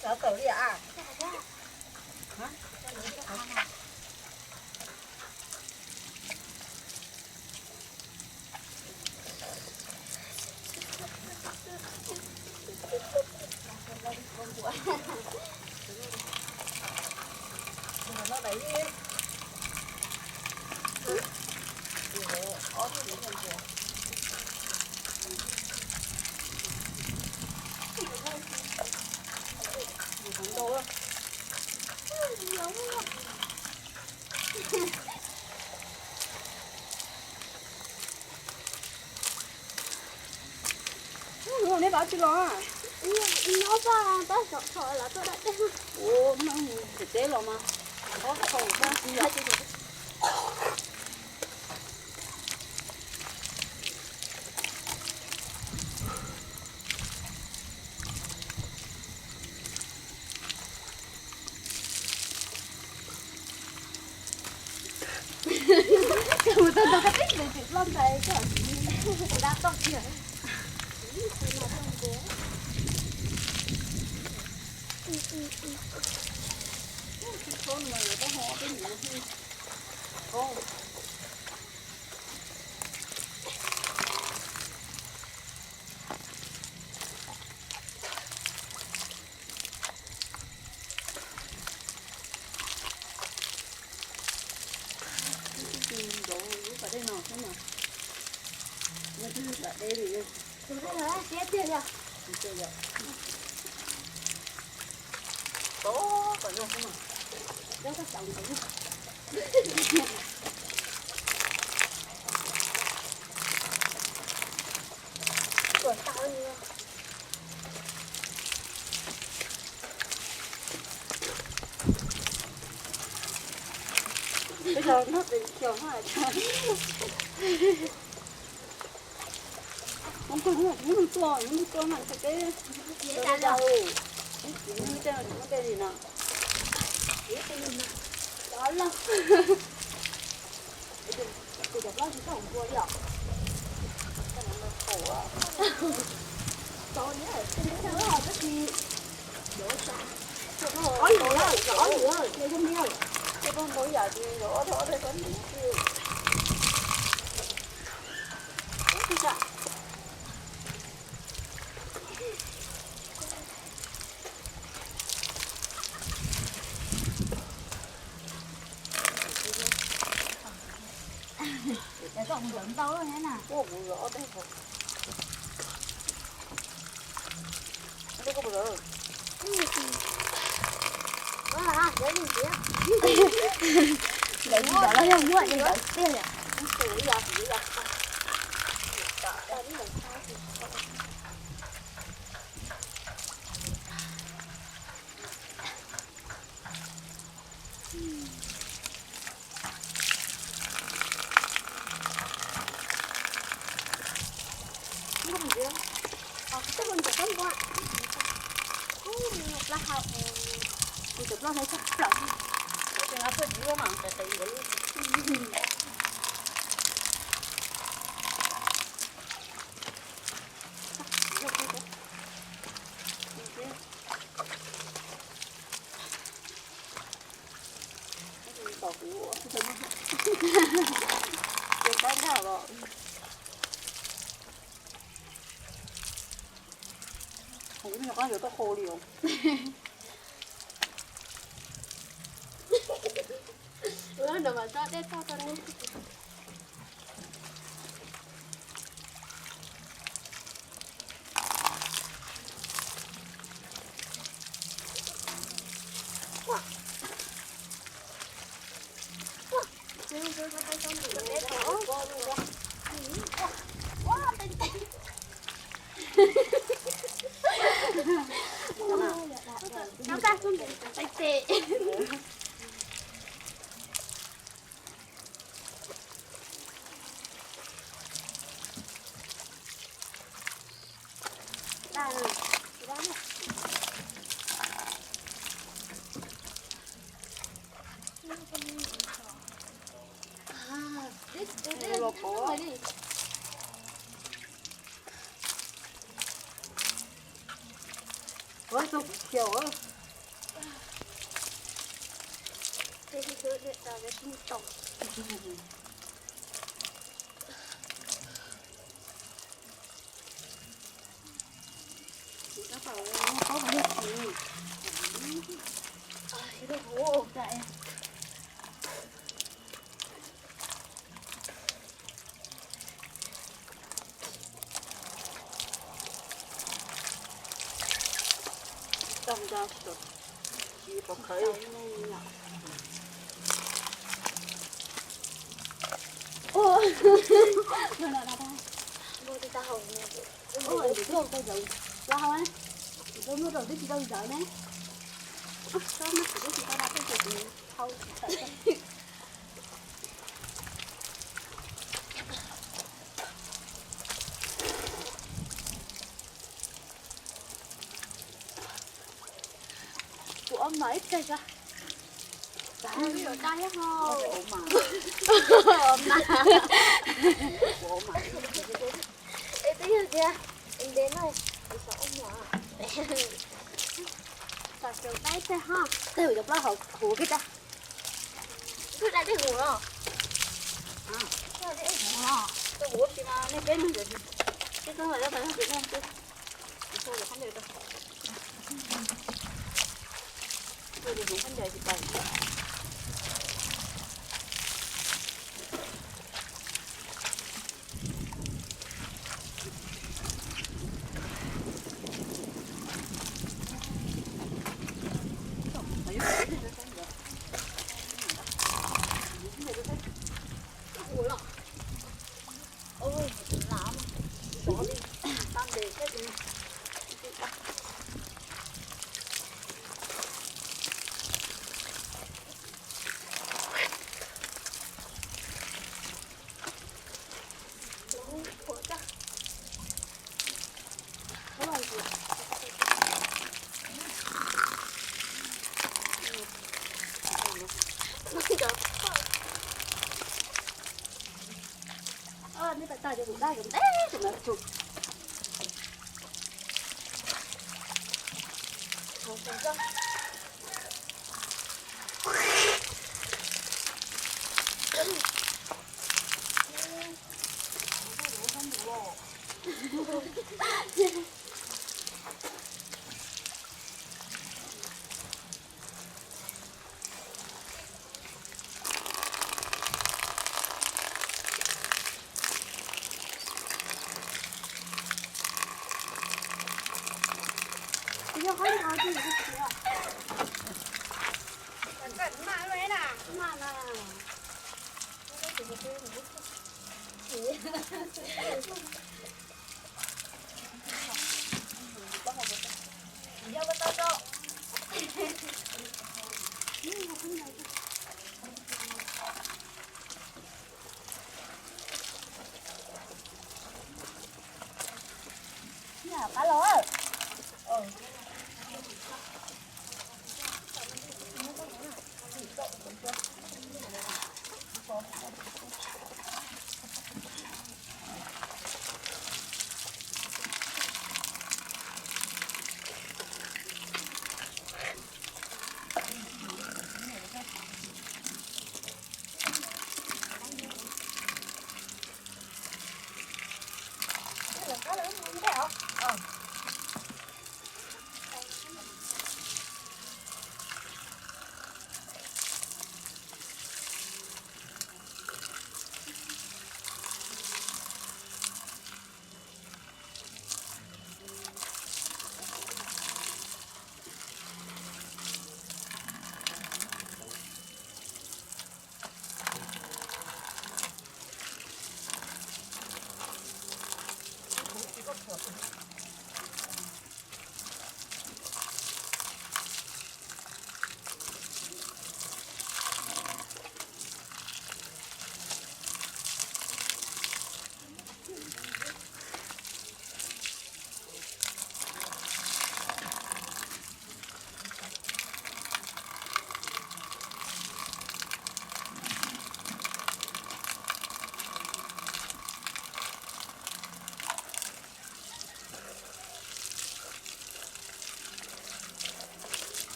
Xav tawm li a? Neb pab tsis los? Ua, mus teb los mas. Mus tau ntau kab teb ntawd tseem ploj ntais koj, kuv dab toj kiag. Ntov lub pas dej no xwb mas, yog twb pas dej li. Tod pas no xwb mas. Peb cov noj pem xyos no. Hnub twg hnub twg tuaj, hnub twg tuaj no ntshe peb, hnub twg no muab tej li no. Kuv cov plaub tsis tau npua li os. Ob lwm, ob lwm, ces zoo li. Ces koj mus ntawm ntau thiab na. Ua kuv zov ob teg hauv. Ua teb koj puas zov? Ntawd tsis tau los yog muab ces ntawd tiag li. Ub, no mas txhob dej toj tau no. Kuv ob mas ib teg sa. Es twb yog tias ntev no, kuv xav ob mas. Tom tseem dai ib teg ho. Teg cov plaub hau huv kiag tag. Twb dai tej huv los. Tej huv tsis mas nej peb no, peb tub los yog peb no, peb no. Kuv yog qhov no ces kuv tsis Muab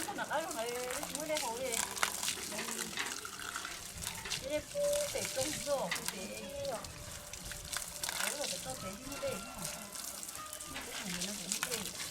dej haus li. Dej pub pem roob zoj pub pem, lub los pem toj pem tsis muaj dej, pub mus no pem muaj dej.